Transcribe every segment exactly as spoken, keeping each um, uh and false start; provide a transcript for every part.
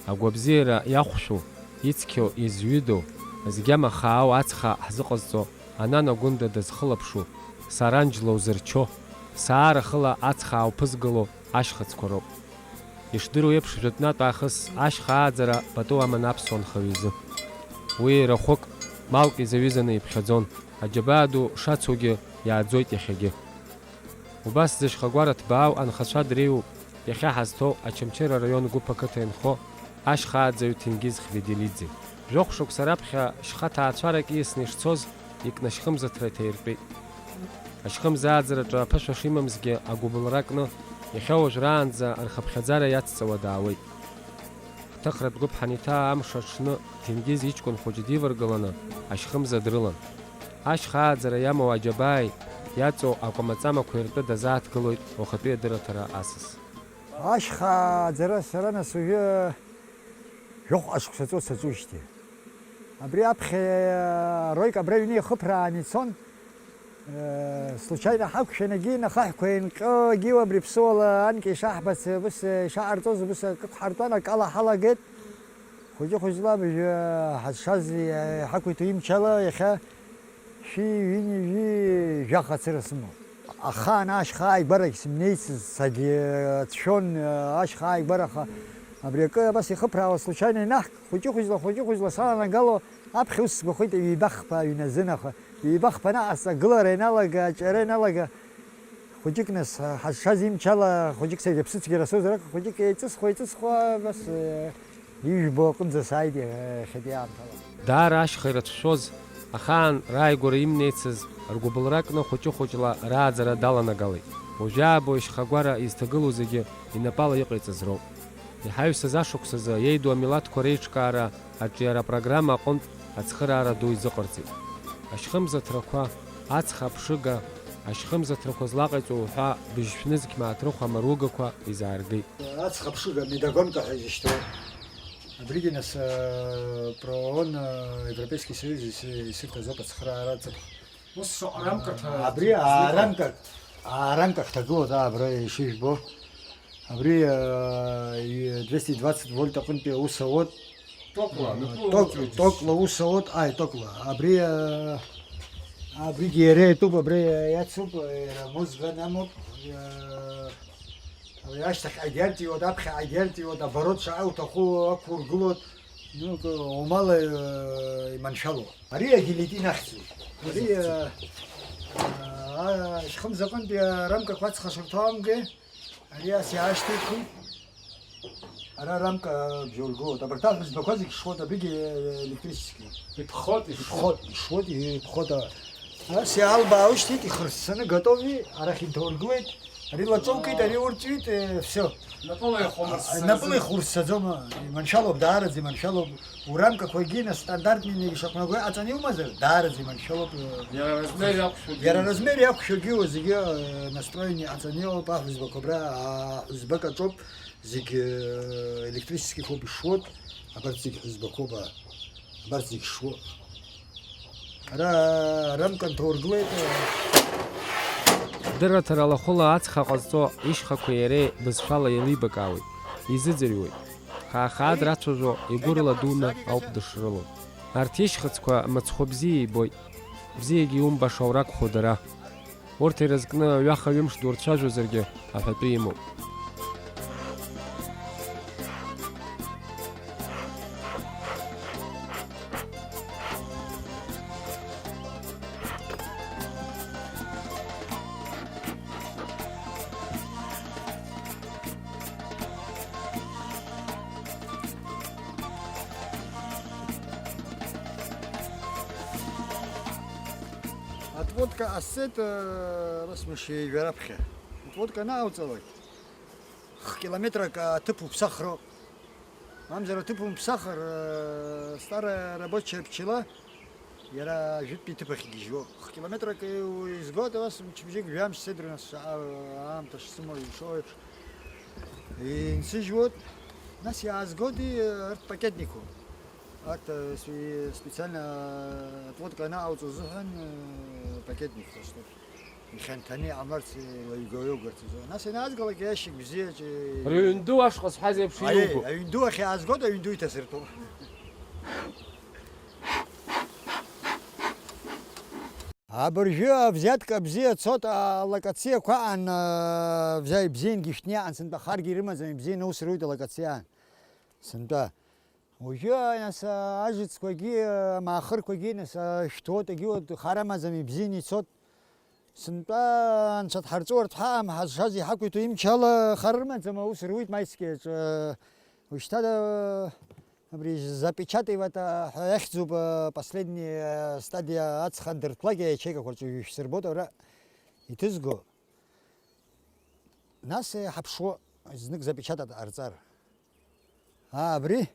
Агәабзиара иахәшәу, ицқьоу, изҩыдоу, згьама хаау ацха ҳзыҟазҵо, Анана Гәында дызхылаԥшу, саранџьла узырчо, саара хыла ацха аауԥызгало ашьхыцқәа роуп. Ишдыру еиԥш, жәытәнатә аахыс ашьха ааӡара пату аман аԥсуа нхаҩ изы. Уи рахәык, малк изаҩызаны иԥхьаӡон, аџьабаа ду шацугьы иааӡоит иахьагьы. Убас зышьхагәара ҭбаау анхацәа дреиуоуп иахьа ҳазҭоу Очамчыра араион Гәыԥ ақыҭа инхо ашьхааӡаҩ Ҭенгиз Хведилиӡе. Жәохә шықәса раԥхьа шьха ҭаацәарак ииасны ишцоз икны ашьхымзаҭра иҭаиртәеит. Ашьхымзааӡараҿы аԥышәа шимамзгьы агәыбылра кны, иахьа уажәраанӡа рхыԥхьаӡара иацҵауа даауеит. Ҳҭыхратә гәыԥ ҳаниҭаа амш аҽны Ҭенгиз иҷкәын хәыҷы диваргыланы ашьхымза дрылан. Ашьха ааӡара иамоу аџьабааи иаҵоу акәамаҵамақәеи ртәы дазааҭгылоит уахатәи адырраҭара асас. Ашьха ааӡара сара нас уажәы жәохә ашықәса ҵуеит саҿуижьҭеи. Абри аԥхьа роик абра аҩны ихыԥрааны ицон. Э, случайно ҳақәшәан, егьи нахаҳәқәа еинҟьо, егьи уа абри ԥсыуала анкьа ишаҳбац, ус, э, ишаҳарҵоз, ус акы ҳартәан, акала ҳалагеит. Хәыҷы-хәыҷла абыржәы ҳазшаз, э, ҳақәиҭу имчала иахьа шәи, ҩини, жәи, жәаха цыра сымоуп. Ахаан ашьха ааигәарагь сымнеицыз, сагьцәшәон, э, ашьха ааигәара, аха абри акы абас ихыԥраауа случайно инаҳк, хәыҷы-хәыҷла, хәыҷы-хәыҷла саланагало, аԥхьа ус сгәахәит, ҩба-хԥа аҩны азын, аха ҩба-хԥа наҟ сагылара ианалага, аҿиара ианалага, хәыҷык нас, ҳазшаз имчала, хәыҷык саргьы аԥсыцәгьара соуазар акәхап, хәыҷык еиҵысхуа, еиҵысхуа, абас, э, ижәбо аҟынӡа сааит, э, иахьатәи аамҭала. Даара ашьха ирацәшәоз, ахаан рааигәара имнеицыз, ргәыбылра кны хәыҷы-хәыҷла рааӡара даланагалеит. Уажәы аабо ишьхагәара изҭагылоу зегьы инапала иҟаиҵаз роуп. Иҳаҩсыз ашықәсазы иеиду амилаҭқәа реиҿкаара аҿиара апрограмма аҟынтә ацхыраара ду изыҟарҵеит. Ашьхымзаҭрақәа, ацха аԥшыга, ашьхымзаҭрақәа злаҟаиҵо уҳәа быжьшәнызқь мааҭ рыхә амаругақәа изааргеит. Ацха аԥшыга, медогонка ҳәа изышьҭоу. Абригьы нас, э, про ООН, э, Европейский Союз ис-, исырҭаз ауп ацхыраара аҵыԥх. Ус шаҟа рамкаҭа Абри аарамкак, аарамкак ҭагылоуп, да, абра ишыжәбо. Абри, э, и-, двести двадцать вольт аҟынтәи аус ауеит. Токла, Э, напыло ток-, уҵоит токла ус ауеит, ааи, токла. Абри, э, абригьы иара итәуп, абри, э, иацуп, э, иара музга намоуп, э, абри ашьҭахь агьартиуеит, аԥхьа агьартиуеит, оборот шаҟа уҭаху ақәургылоит. Ну, к-, умала, э, иманшәалоу. Ари агильотин ахьӡуп. Ари, э, э, а, шьхымза аҟынтәи арамкақәа ацха шырҭо амгеи, ари ас иаашьҭихит. Ара рамка бжьо ргылоит. Абарҭ аҳәызбақәа зегь шуеит, абригьы, э, электрический. Иԥхоит, ишуеит. Иԥхоит, ишуеит, иԥхоит, а. Ас иаалбааушьҭит, ихырссаны готови, арахь инҭаургылеит. Ари лаҵоукит, ари урҵәит, э, всё. Напыла ихәмарсӡаӡом. Напыла ихурссаӡом, а, иманшәалоуп, даараӡа иманшәалоуп. Урамкақәагьы настандартныйны ишақәнаго иҟаҵаны иумазар, даараӡа иманшәалоуп, э, Иара размер иақәшәогьы. Иара размер иақәшәогьы уа зегьы, э, настроен иҟаҵаны иҟоуп аҳәызбақәа абра, аҳәызбак аҿоуп, зегь, э, электрический хоуп ишуот, абарҭ зегь ҳәызбақәоуп, а, абарҭ зегь шуот. Ара рамкан ҭоургылеит. Дырраҭара алахәыла ацха ҟазҵо ишьхақәеи иареи бызшәала еилибакаауеит, изыӡырҩуеит. Хаа-хаа драцәажәо, игәы рыла дуны ауп дышрылоу. Арҭ ишьхыцқәа мыцхәы бзиа ибоит. Бзиагьы иумбаша уракәхо дара. Урҭ ирызкны ҩаха-ҩымш ду рцәажәозаргьы аҳәатәы имоуп. Отводка ҟасҵеит, э, рысмашьеи жәараԥхьа. Отводка анааоҵалак, х-километрак аҭыԥ уԥсахроуп. Мамзар аҭыԥ умԥсахыр, э, старая рабочая пчела, иара жәытәтәи ҭыԥ ахь игьежьуа. Х-километрак изгоит, ас мчыбжьык, жәамш седру нас, а-, аамҭа шсымоу ишоу еиԥш, инсыжьуеит. Нас иаазгоит, э, арҭ пакетникуп. Арҭ, э, сви-, специально, э, отводка анаауҵо азыҳәан, э, пакетник ҟасҵоит. Ихьанҭаны иҟамларц, еилаҩгауеугарц азы. Нас ианаазгалак иашьак бзиаҿ, Ари аҩн ду ашҟа зҳәаз еиԥш аиеи, иубо. Аҩн ду ахь аазгоит, аҩн ду иҭасыртәуп. Абыржәы авзиатка бзиа цот, алокациақәа аан, а, вза-, ибзиангьы шәҭны иаан, сынтәа харгьы ирымаӡам, ибзианы аус руит алокациа аан. Сынтәа. Уажәы, нас, ажыцқәагьы, амаахырқәагьы, нас, шәҭуоит, егьиуеит, хар амаӡам, ибзианы ицот. Сынтәа анцәа дҳарҵәуартә ҳаҟам, ҳазшаз иҳақәиҭу имчала хар рымаӡам, аус руит маисские аҿы. Ушьҭа да-, абри запечатывать ҳәа иахьӡуп, последняя стадия ацха андырҭлак аячейкақәа рҿы шәсырбоит ара иҭызго. Нас, э, ҳаԥшуо, знык запечатать ҟарҵар. А, абри,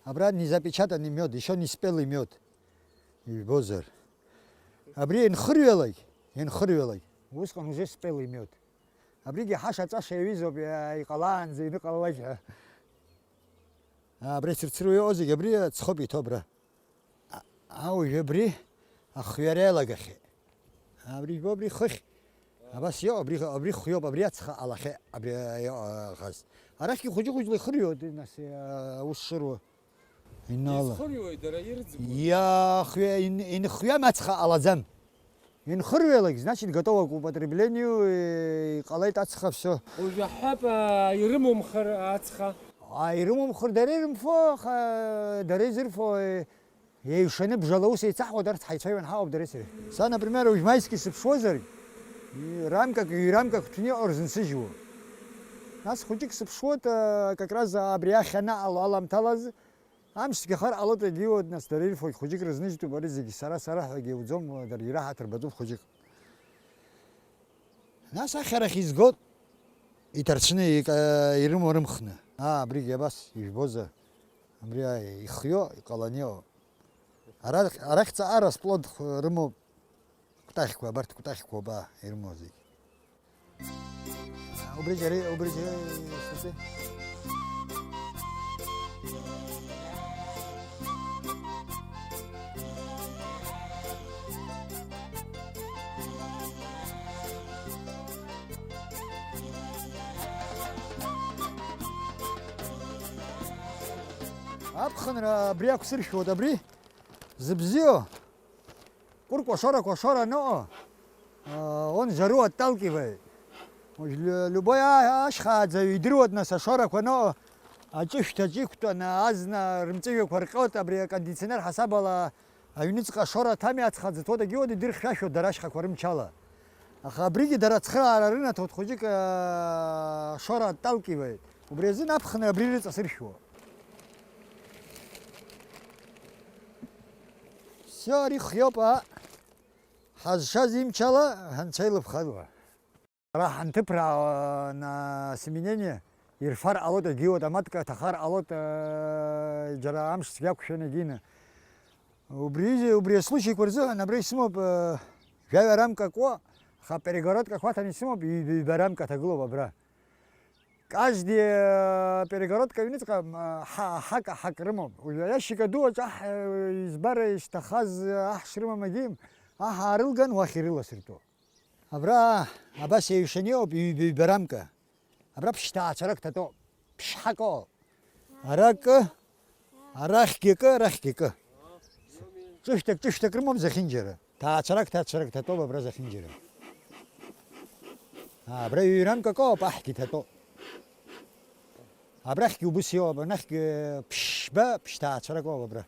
абра незапечатанный мёд, ещё не спелый мёд. Ижәбозар. Абри ианхырҩалак, ианхырҩалак, усҟан уже спелый мёд. Абригьы ҳаша-ҵаша иаҩызоуп, иа-, иҟалаанӡа иныҟалалак ҳәа. А, абри цырцыруа иҟоу зегь абри ҵхоуп иҭоу абра. А, а, уажәы абри ахҩара иалагахьеит. Абри ибо, абри хыхь. Абас иҟоу, абри, абри хҩоуп, абри ацха ҟалахьеит, абри иҟаз. Арахьгьы хәыҷы-хәыҷла ихырҩоит, нас, а, аус шыруа. Инала. Изхырҩои, дара ирӡбои? Иахҩа-, ин-, инхҩам, ацха ҟалаӡам. Инхырҩалак, значит, готово к употреблению, э, иҟалеит ацха, всё. Уажәы аҳәап, а, ирымумхар ацха? А, ирымумхар дара ирымфо, аха дара изырфо, э, еиҩшаны бжала ус еицаҳуа дарц ҳаицәажәан ҳаҟоуп дареи сареи. Са, например, уажә маисские сыԥшуазар, и-, рамкак, ҩ-рамкак ҭәны иҟоу рзынсыжьуа. Нас хәыҷык сыԥшуоит, а, как раз абри ахьанаҟало аламҭалаз, Амшцәгьа хар ҟалоит, егьиуеит, нас, дара ирфоит, хәыҷык рызныжьтәуп, ари зегьы сара, сара ҳәагьы иуӡом, дара ираҳаҭыр батәуп хәыҷык. Нас ахьарахь изгоит, иҭарцәны ика-, ирымоу рымхны. Аа, абригьы абас, ижәбозар, абри, аа, ихиоу, иҟаланы иҟоу. Арахь, арахь ҵаҟа расплод рымоуп. Кәтаӷьқәа, абарҭ кәтаӷьқәоуп, аа, ирымоу зегь. Убри џьара, убри џьара, сыцы. Аԥхынра абри ақәсыршәуеит, абри зыбзиоу. Кәыркәа ашорақәа ашора аныҟоу, а, он жару отталкивает. Уажә лю-, любой а-, ашьхааӡаҩ идыруеит, нас, ашорақәа аныҟоу, аҿышәҭаҿ иқәтәаны азна рымҵәыжәҩақәа рҟьоит, абри акондиционер ҳасабала аҩныҵҟа ашора ҭами, ацха ӡыҭуа дагьиуа идырхьшәашәоит дара ашьхақәа рымчала. Аха абригьы дара ацхыраара рынаҭоит хәыҷык, а, ашора отталкивает. Убри азын аԥхынра абри рыҵасыршәуа. Всё, ари хиоуп, а, ҳазшаз имчала, анцәа илыԥхалуа. Ара ҳанҭыԥраауа, на сменение, ирфар ҟалоит, егьиуеит, аматка ҭахар ҟалоит, э, џьара амш цәгьа ақәшәаны егьины. Убри, убри аслучаиқәа рзыҳәан абра исымоуп, э, жәаҩа рамка акуа, аха перегородкақәа аҭаны исымоуп, ҩба, ҩба рамка ҭагылоуп абра. Каждый, э, перегородка аҩныҵҟа, м, ҳа-, ҳак, ҳак рымоуп. Уажәы аиашьык аду аҿы аҳ, э, избара ишҭахаз, э, аҳ шрымам агьим, аҳ аарылган уахь ирыласыртәо. Абра абас еиҩшаны иҟоуп, ҩба-ҩба рамка. Абра ԥшь ҭаацәарак ҭатәоуп. Ԥшьҳак ыҟоуп. Ара акы, арахьгьы акы, арахьгьы акы. Ҿышәҭак, ҿышәҭак рымоуп зехьынџьара. Ҭаацәарак, ҭаацәарак ҭатәоуп абра зехьынџьара. Аа, абра ҩ-рамкак ыҟоуп, аҳгьы ҭатәоуп. Абрахьгьы убыс иоуп, анахьгьы ԥшьба, ԥшь ҭаацәарак ыҟоуп абра.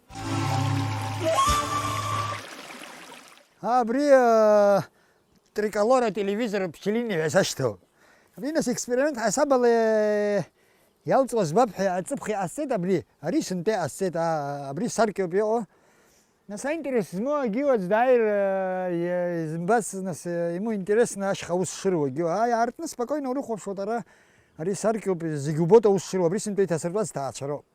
Абри, аа, Триколор ателевизор пчелиный ҳәа сашьҭоуп. Абри нас експеримент ҳасабала иалҵуа збап ҳәа аҵыԥх иҟасҵеит абри, ари сынтәа иҟасҵеит, а, абри саркьоуп иҟоу. Нас аинтерес змоу агьиуаӡә дааир, э, изымбац, нас, э, ему интересно ашьха аус шыруагьы. Ааи, аартны спокойно урыхәаԥшуеит ара, ари саркьоуп, зегь убоит аус шыруа, абри сынтәа иҭасыртәаз ҭаацәароуп.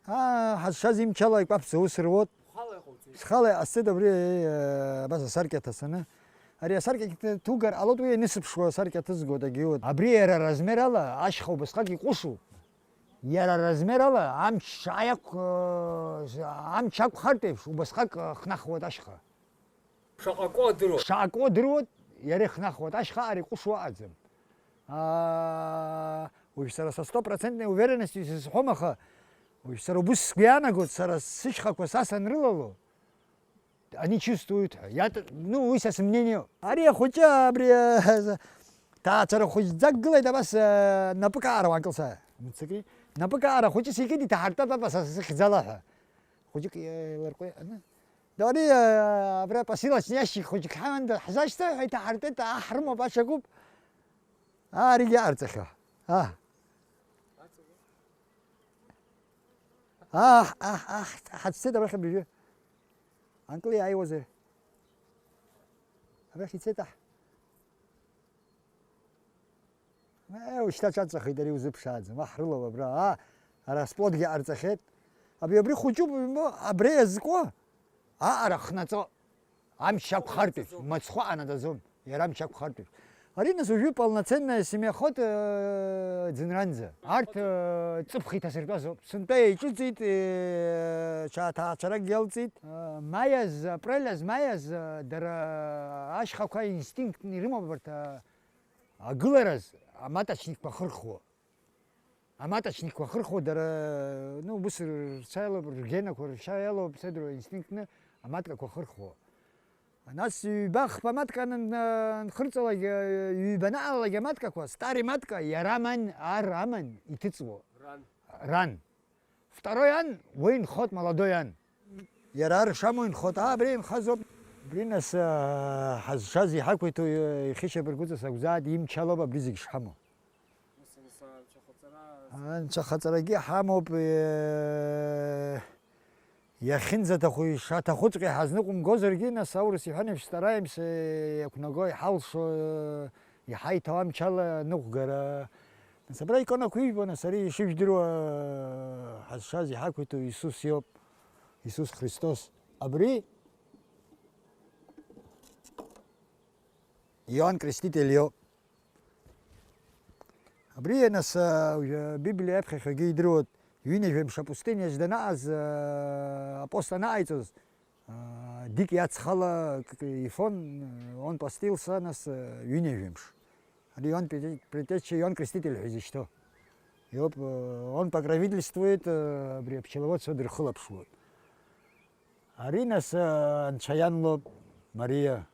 Аа, ҳазшаз имчала икәаԥӡа аус руот. Ухала иҟауҵеит. Схала иҟасҵеит абри, э, абас асаркьа ҭасаны. Ари асаркьа ҭ-, ҭугар ҟалоит, уи ианысыԥшуа асаркьа ҭызгоит, агьиуеит. Абри иара аразмер ала ашьха убасҟак иҟәышу. Иара аразмер ала амч шааиақә-, э, амч ақәхартә еиԥш убасҟак, э, хнахуеит ашьха. Шаҟа акы адыруа? Шаҟа акы адыруеит, иара ихнахуеит, ашьха аҟара иҟәышу аҟаӡам. Аа, уажә сара са стопроцентной уверенностью сызҳәом, аха уажә сара убыс сгәы иаанагоит, сара сышьхақәа са санрылало, они чувствуют ҳәа. Иат-, ну, уи са сымнениоуп. Ари ахәыҷы абри, э, ҭаацәара хәыҷӡак гылеит абас, э, напык аҟара уаанкылса. Мцакри. Напык аҟара хәыҷыс икит, иҭаҳартәап, апа, са сыхьӡала ҳәа. Хәыҷык еилырҟәы-, аны. Дори, э, абра посылочный ящик хәыҷык ҳаман, ҳзашьҭоуҳәа иҭаҳартәеит, аҳ, ҳрымоуп, ашьагәыԥ. Аа, аригьы иҟарҵахьоу. Аа. Аҳ, аҳ, аҳ, ҳацәцеит абрахь абыржәы. Анкыл иааиуазар? Абрахь ицеит аҳ. Э, ушьҭа ҿаҵахеит, ари узыԥшааӡам, аҳ, рылоуп абра, аа, ара сплотгьы ҟарҵахьеит. Абри, абри хәыҷуп, абри иазку, аҟара хнаҵо, амч ақәхартәеит, мыцхәы анадаӡом, иара амч ақәхартәеит. Ари нас уажәы полноценная семья хот, э, ӡынранӡа. Арҭ, э, ҵыԥх иҭасыртәазоуп. Сынтәа еиҿыҵит, э, ҽааҭаацәаракгьы алҵит. Э, маиаз, апрель азы, маиаз, э, дара ашьхақәа инстинктны ирымоуп абарҭ, э, Агылараз аматочникқәа хырхуа. Аматочникқәа хырхуа дара, ну, ус рцәа иалоуп, ргенақәа ршьа иалоуп, седро инстинктны аматкақәа хырхуа. Нас ҩба-хԥа аматка ан-, анхырҵалак, ҩба анаҟалалак аматкақәа, старый матка, иара аман, ар аман иҭыҵуа. Ран. Ран. Второй ан, уи инхоит молодой ан. Иара ар шамоу инхоит, аа, абри инхазоуп. Абри нас, аа, ҳазшаз иҳақәиҭу ихьышьапыргәыҵа сакәзааит, имчалоуп абри зегь шҳамоу. Нас, нас, анцәахаҵара. Анцәахаҵарагьы ҳамоуп, е, иахьынӡаҭаху, ишаҭахуҵәҟьа иҳазныҟәымгозаргьы, нас аурыс иҳәан еиԥш, стараемся, иақәнаго, иҳалшо, иҳаиҭауа амчала ныҟәгара. Нас абра иконақәа ижәбо, нас ари ишыжәдыруа ҳазшаз иҳақәиҭу Иисус иоуп, Иисус Христос. Абри Иоанн Креститель иоуп. Абри, нас, а, Библиа иаԥхьахьагьы идыруеит, ҩынҩажәа мш апустыниаҿ данаҟаз, а, апост анаҟаиҵоз, А, Дик иацхала к-, к-, ифон, он постился, нас, э, ҩынҩажәа мш. Ари Иоанн Пре-, Предтеча, Иоанн Креститель ҳәа изышьҭоу. Иоуп, э, он покровительствует, э, абри апчеловодство дырхылаԥшуеит. Ари нас, э, Анцәа иан лоуп, Мариа,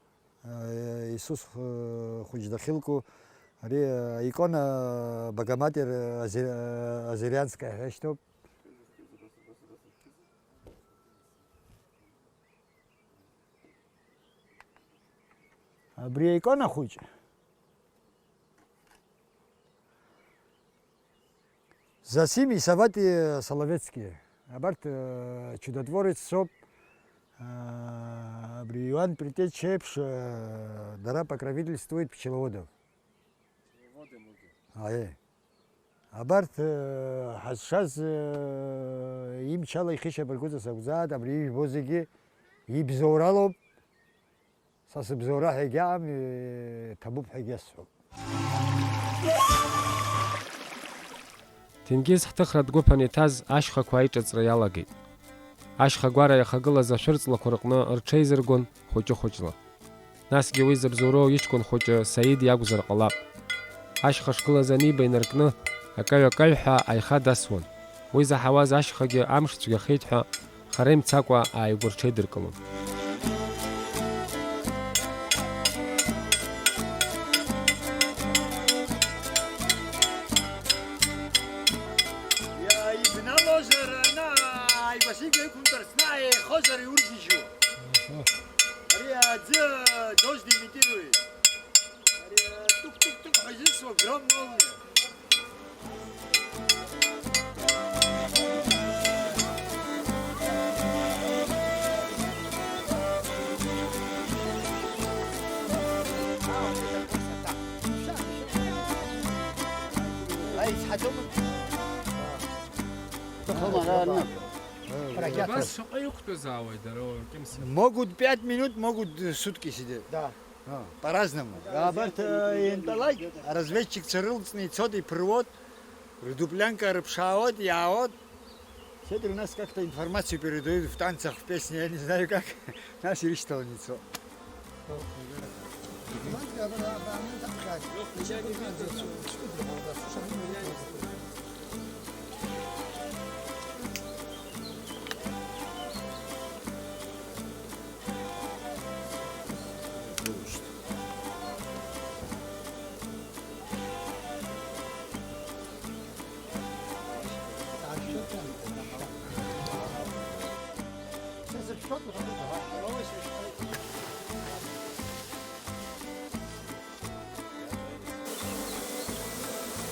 э, Иисус, э, хәыҷ дахьылку. Ари, э, икона Богоматер, э, Азе-, э, Азерианская ҳәа ишьҭоуп. Абри аикона хәыҷ. Зосим и Савватий Соловецкий. Абарҭ, э, чудотворец соуп. Э, абри Иоанн Предтеча еиԥш, э, дара покровительствует пчеловодов. Пчеловоды, муги. Аиеи. Абарҭ, э, ҳазшаз, э, имчала ихьышьапыргәыҵа сакәзааит, абри ижәбо зегьы ибзоуралоуп. Са сыбзоура ҳәа егьаҟам, э, ҭабуп ҳәа егьасҳәом. Ҭенгиз ҳҭыхратә гәыԥ аниҭаз, ашьхақәа аиҿыҵра иалагеит. Ашьхагәара иахагылаз ашәырҵлақәа рҟны рҽеизыргон хәыҷы-хәыҷла. Насгьы уи зыбзоуроу иҷкәын хәыҷы Саид иакәзар ҟалап. Ашьха шгылаз аниба инаркны, акаҩ-акаҩ ҳәа аиха дасуан. Уи заҳауаз ашьхагьы амш цәгьахеит ҳәа, хара имцакәа ааигәа рҽеидыркылон. Иааибналозар, ана, ааигәа сигәа иқәымтәарц, наҟ еихозар иургьежьуа. Ари аӡы дождь имитирует. Ари, а, тук-тук-тук ҳәа изысуа гром молния. Ай, ицҳаӡом. Убас шаҟа иқәтәазаауеи дара, Кьымса? Могут пять минут, могут сутки сидеть. Да. А, по-разному. Абарҭ, э, интәалак, разведчикцәа рылҵны ицот, иԥыруот, рдуплянка рыԥшаауот, иаауот. Седр у нас как-то информацию передают в танцах, в песне, я не знаю как. Нас ирышьҭаланы ицо.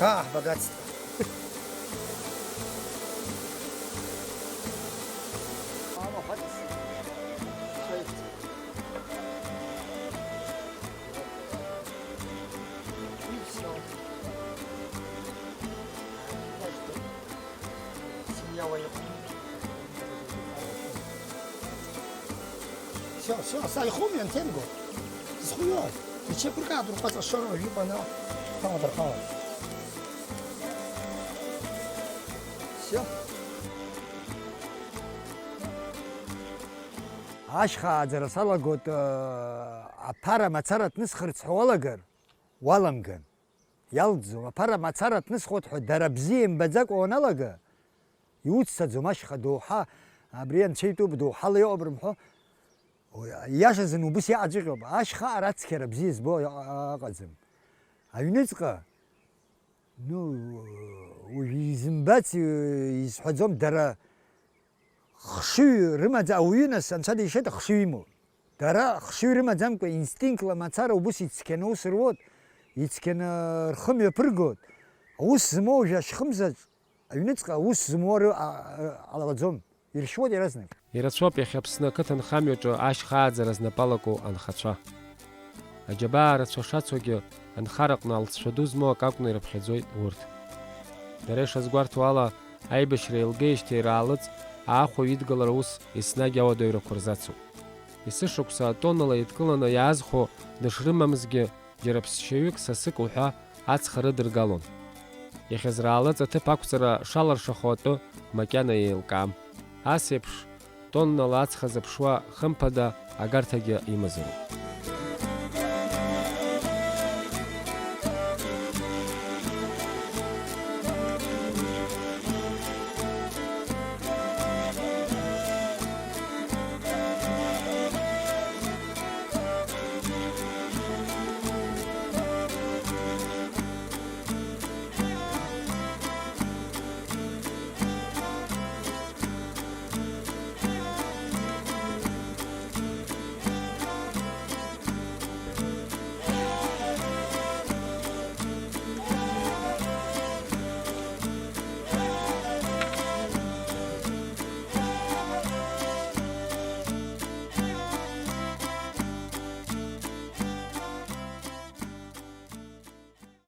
А, богатство. И всё. Семья уаҩы. Всё, всё, са ихумҩан, ҭенгоуп. Зхуҩои? Ичеиқәыркаатә рҟәаҵ ашоура уажәы иҟаны, ҳамадырхауан. Всё. Ашьха ааӡара салагоит, э, аԥара мацара ҭнысхырц ҳәа уалагар, уаламган. Иалҵӡом, аԥара мацара ҭнысхуеит ҳәа дара бзиа имбаӡакәа уаналага, иуццаӡом ашьха доуҳа, абри анцәа итәуп, доуҳала иҟоуп рымҳәо. Иашазын убыс иаҟаҵәҟьоуп, ашьха арацқьара бзиа збо ыҟаӡам. Аҩныҵҟа, ну, уажә изымбац, изҳәаӡом, дара хшыҩ рымаӡа, ауаҩы нас анцәа дишеит ахшыҩ имоу. Дара хшыҩ рымаӡамкәа, инстинктла мацара убыс ицқьаны аус руоит, ицқьаны рхы мҩаԥыргоит. Аус змоу уажәы ашьхымзаҿ, аҩныҵҟа аус змоу ры-, а-, а-, ҟалаӡом, иршьуеит иаразнак. Ирацәоуп иахьа Аԥсны ақыҭанхамҩаҿы ашьха ааӡара знапы алаку анхацәа. Аџьабаа рацәа шацугьы, анхараҟны алҵшәа ду змоу акы акәны ирыԥхьаӡоит урҭ. Дара ишазгәарҭо ала, аибашьра еилгеижьҭеи Раалыҵ аахәаҩ идгылара ус еснагь ауадаҩрақәа рзацуп. Есышықәса атоннала еидкыланы иаазхәо дышрымамызгьы, џьара ԥсшьаҩык, сасык уҳәа ацха рыдыргалон. Иахьазраалыҵ аҭыԥ ақәҵара шалыршахо атәы макьана еилкаам. Ас еиԥш тоннала ацха зыԥшуа, хымԥада, агарҭагьы имазароуп.